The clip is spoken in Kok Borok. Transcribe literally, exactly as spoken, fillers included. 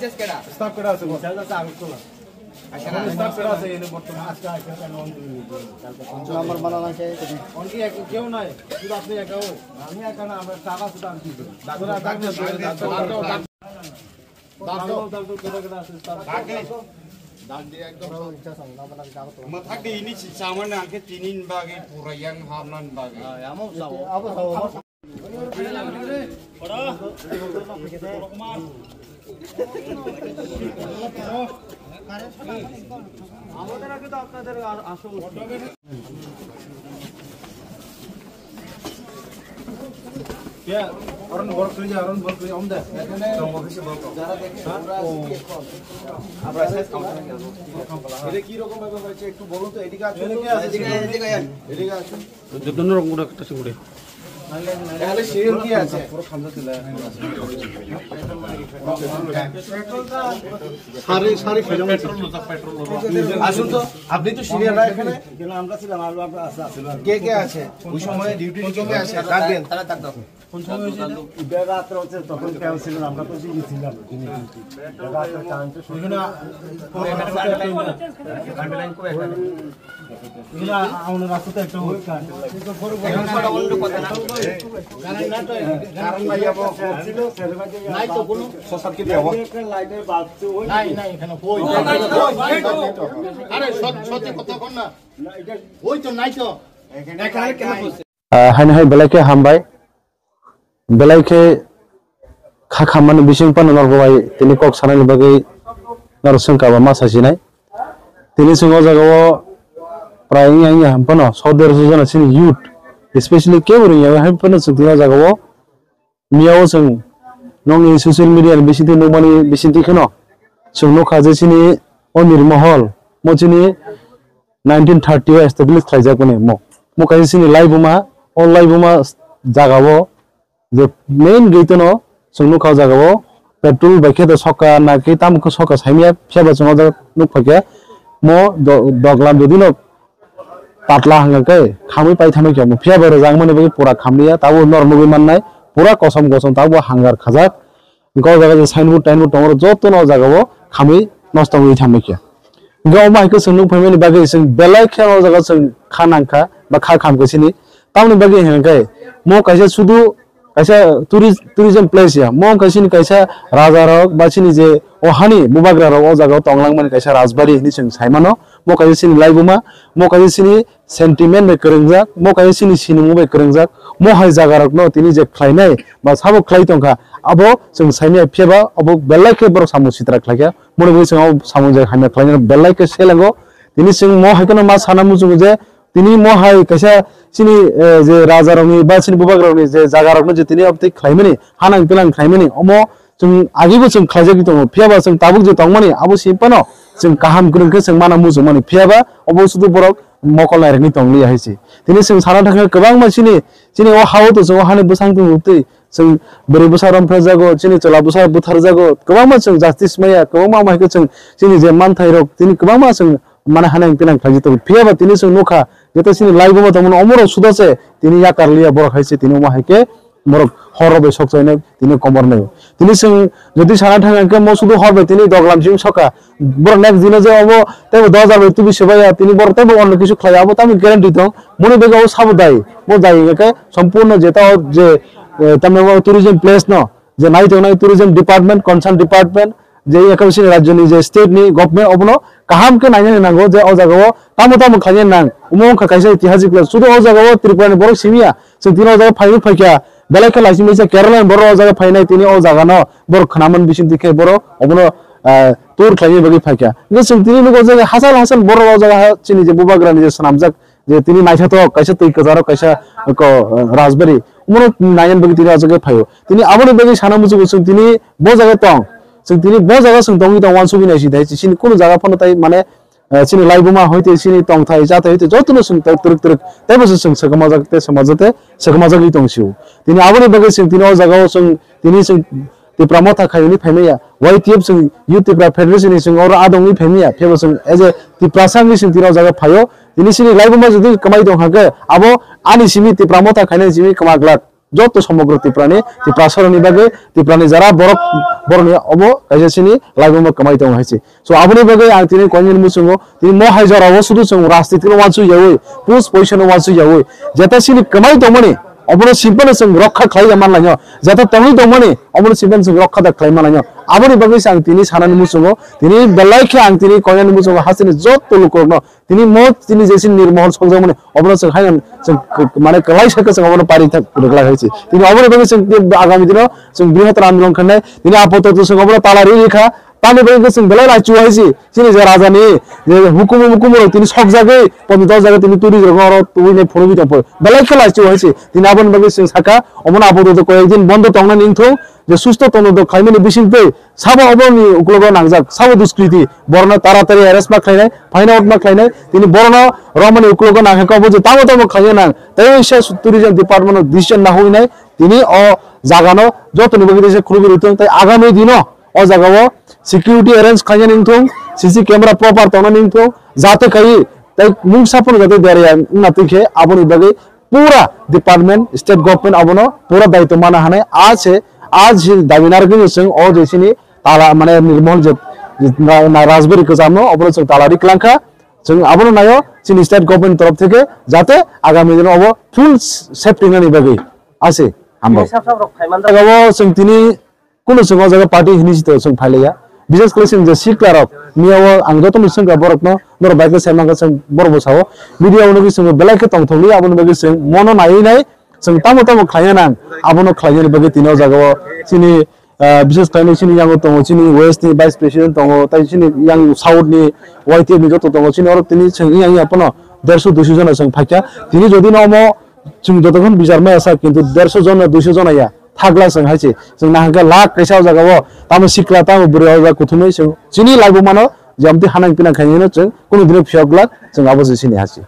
Staff কেটা আছে বল? Staff কেটা আছে এনে বর্তমানে? আজকে আজকে কেন on তুমি? Number বানানো আছে। On কি এক-, কেউ নাই? শুধু আপনি একা? আমি একা না, আমরা staff আছে তো আর কি? Doctor, doctor, doctor, doctor. ডাক দাও, ডাক দাও, কেটা কেটা আছে staff? ডাক দে। ডাক দে একদম। Mathak de ini si saman angke tinin bagi pura yang hamnan bagi. আমাদের আগে তো আপনাদের আর আসল। কে? অরুণ বড় করে যা, অরুণ বড় করে যা, অমদা। এখানে যারা দেখে, আমরা আসছি এখন। আমরা শেষ কাউন্টারে যাবো। এটা কি রকম ভাবে হয়েছে একটু বলুন তো, এদিকে আসুন। এদিকে, এদিকে, এদিকে। এদিকে আসুন। যতন রকম করে একটা সিঙ্গুরে। এখানে সিরিয়াল কি আছে? পুরো খামসা ছিল। সারি, সারি ফেলে পেট্রোল হতো, পেট্রোল হতো। আসুন তো, আপনি তো সিনিয়র না এখানে? এখানে আমরা ছিলাম, আমরা, আমরা আসলাম। কে কে আছে? ওই সময় ডিউটি কে কে আছে? ডাক দেন। তারা ডাক দাও। কোন সময় হয়েছে এটা? এটা রাত্রে হচ্ছে, তখন কেউ ছিল না, আমরা তো দিনে ছিলাম। রাত্রে কারেন্ট এখানে এগুলা আমাদের রাস্তাতে একটা হচ্ছে। কারেন্ট নাই, যাবো। নাই তো কোনো। একটা লাইটের বাল্ব তো ওই নাই, নাই, এখানে ওই। আরে, সত-, সত্যি কথা কর না। ওই তো নাই তো। এখানে কেন হচ্ছে? Ah, haino hai belai khe hambai. Belai khe kha khammani bising phano norok bai tini kok sanani bagwi norok swngkha ba ma sasinai. Tini chwng o jaga o prai wngya wngya ham phano so derso jona chini youth, especially kebo rwngya hai phano chwng tini o jaga o miya o chwng nokni social media ni bisingtwi nukmani bisingtwi kheno chwng nukha je chini o Nirmahal mo chini nineteen thirty o establish khlaijak mani mo. Mo kaisa chini laibuma, o laibuma jaga o je main gate no chwng nukha o jaga o petrol bai khe to sokha na khe tamo khe sokha saimya phiya ba chwng o jaga nukphaikha mo do-, doglam jodi no patla hangkha khe khamwi pai thamwi khe mo phiya ba rwjak mani bagwi pura khamliya tabo norok nugwi mannai pura kosom kosom tabo hangar khajak. Hingke o jaga je signboard tainboard tongo, jotono o jaga o khamwi nosto wngwi thangbai khe. Hingke omo hai khe chwng nukphaimani bagwi chwng belai khe o jaga chwng kha nangkha ba kha khamkha chini. Tamoni bagwi hinkhe mo kaisa sudu kaisa tourist, tourism place ya. Mo wngkha chini kaisa raja rok ba chini je o hani bubagra rok o jaga o tong langmani kaisa rajbari hinwi chwng sai mano. Mo kaisa chini laibuma, mo kaisa chini sentiment bai kwrwngjak, mo kaisa chini sinimung bai kwrwngjak, mo hai jaga rokno tini je khlainai ba sabo khlai tongkha, abo chwng saimanya phiya ba abo belai khe borok samung sitra khlaikha, moni bagwi chwng abo samung je hamya khlainai belai khe selengo. Tini chwng mo hai kheno ma sana muchungo je tini mo hai kaisa chini, eh, je raja rokni ba chini bubagra rokni je jaga rokno je tini abtwi khlaimani, hanang pinang khlaimani, omo chwng agaibo chwng khlaijagwi tongo, phiya ba chwng tabuk je tongmani abo simi phano chwng kaham kwrwng khe chwng mana muchungmani, phiya ba obo sudu borok mokol nairwkni tong liya hai se. Tini chwng sana thangkhe kwbangma chini, chini o ha-o to chwng o hani bwsang tong twi chwng bwrwi bwsa romphrejago, chini chwla bwsa butharjago, kwbangma chwng justice maya, kwbangma hai khe chwng chini je manthai rok tini kwbangma chwng mane hanang pinang khlaijak tongo. Phiya ba tini chwng nukha, jeto chini laibuma tongmani omorok suda se tini yakar liya borok hai se tini omo hai khe borok horo bai sok chainai tini komor nai. Tini chwng jodi sana thang khe mo sudu hor bai tini doglam chim soka. Borok next dino je obo teibo dos hajar bai tubi sebaya tini borok teibo onno kisu khlai abo tamo guarantee tong. Moni bega o sabo dai. Mo dai khe sompurno jeta o je, eh, tamni o tourism place no je nai tongnai tourism department, concern department, je ekam sini rajyoni je state ni government obono kaham khe nainani nango je o jaga o tamo tamo khlainani nang. Omo wngkha kaisa itihasik place. Sudu o jaga o Tripura ni borok simiya. Chwng tini o jaga phaiwi phaikha. Belai khe laising baisa Kerala ni borok o jaga phainai tini o jaga no borok khnaman bising dikhe borok obono, ah, tour khlainani bagwi phaikha. Hingke chwng tini nugo je hachal hachal borok o jaga ha chini je bubagra ni je swnamjak je tini naithotok kaisa twi kwcharo kaisa ko, eh, rajbari. Omono nainani bagwi tini o jaga phaio. Tini aboni bagwi sana muchungo chwng tini bo jaga tong. Chwng tini bo jaga chwng tongwi tong uansugwi naising thai chini kunu jaga phano tai mane, eh, chini laibuma hoite chini tongthai chathai hoite jotono chwng twrwk twrwk teibo se chwng swkmajak tei swmajak tei swkmajagwi tong sio. Tini aboni bagwi chwng tini o jaga o chwng tini chwng Tipra Motha khaiyoni phaimaya, Y T F chwng Youth Tipra Federation ni chwng oro adongwi phaimaya, phebo chwng as a Tiprasa wngwi chwng tini o jaga phaio, tini chini laibuma jodi kwmai tong kha khe, abo ani simi Tipra Motha khainai simi kwma glak. joto somogro Tripura ni, Tiprasa rok ni bagwi, Tripura ni jara borok, borok ni obo kaisa chini laibuma kwmai tongo hai se. So aboni bagwi ang tini koinani muchungo tini mo hai jora o sudu chwng rajniti no uansuk yaui, post position no uansuk yaui, jeta chini kwmai tongmani obono simpano chwng rokha khlai ya manlaino, jeta tongwi tongmani obono simpano chwng rokha da khlai manlaino. Aboni bagwi se ang tini sanani muchungo, tini belai khe ang tini koinani muchungo hasteni joto lukurokno tini mo tini je chini Nirmohol sokjakmani obono chwng haino chwng k-, mane kwlai sakhe chwng obono pari thak rwglak hai se. Tini oboni bagwi chwng tini agami dino chwng brihottor andolon khainai. Tini apatot chwng obono tala ri ri kha. Tamni bagwi chwng belai laichu hai se. Chini je raja ni je hukumu mukumu rok tini sokjagwi pondo dok jaga tini turi rok oro tubui nai phunugwi tong phai. Belai khe laichu hai se. Tini aboni bagwi chwng sakha omono apatot koyek din bondo tongnani wngthung. Je susto tono do khlaimani bisingtwi sabo oborokni uklogo nangjak, sabo duskriti, borokno taratari arrest ma khlainai, phaina out ma khlainai, tini borokno romani uklogo nangkha, obo je tamo tamo khlaina nang, tei se tourism department no decision nahuinai, tini o jagano jotoni bagwi teisa khulugwi rwthwng, tei agami dino o jagao security arrange khlainani wngthwng, C C camera proper tongnani wngthwng, jate khai tei mungsa phano jate derya wngna twi khe aboni bagwi pura department, state government abono pura daitw mana hanai. A se, a je dabi narwgwi chwng o je chini tala, mane, Nirmohol je, je na, na Rajbari kwcham no, obono chwng tala ri kwlangkha. Chwng abono naio chini state government torof theke jate agami dino obo full safety nani bagwi. A se, hambai. Sab sab rok phaiman da. Abo chwng tini Kunu chwng o jaga party hinwi se to chwng phailaiya. Bises khlai chwng je sikla rok, miya o ang joto no swngkha borok no, norok bai khe sai mankha chwng borok bo sao. Media o nugwi chwng belai khe tongthok li, aboni bagwi chwng mono naiwi nai chwng tamo tamo khlaina nang, abono khlainani bagwi tini o jaga o chini, ah, bises khlai chini yango tongo, chini west ni vice president tongo, tai chini yang south ni Y T F ni joto tongo, chini oro tini chwng yang yang phano derso duiso jona chwng phaikha. Tini jodi no omo chwng jotokhon bichar maya sa, kintu derso jona, duiso jona ya. Thakla chwng hai se. Chwng nahangkhe lakh kaisa o jaga o. Tamo sikla, tamo bwrwi o jaga kuthumwi chwng chini laibuma no je amtwi hanang pinang khainai no chwng kunu dino phiyok glak chwng abo se chini hai se.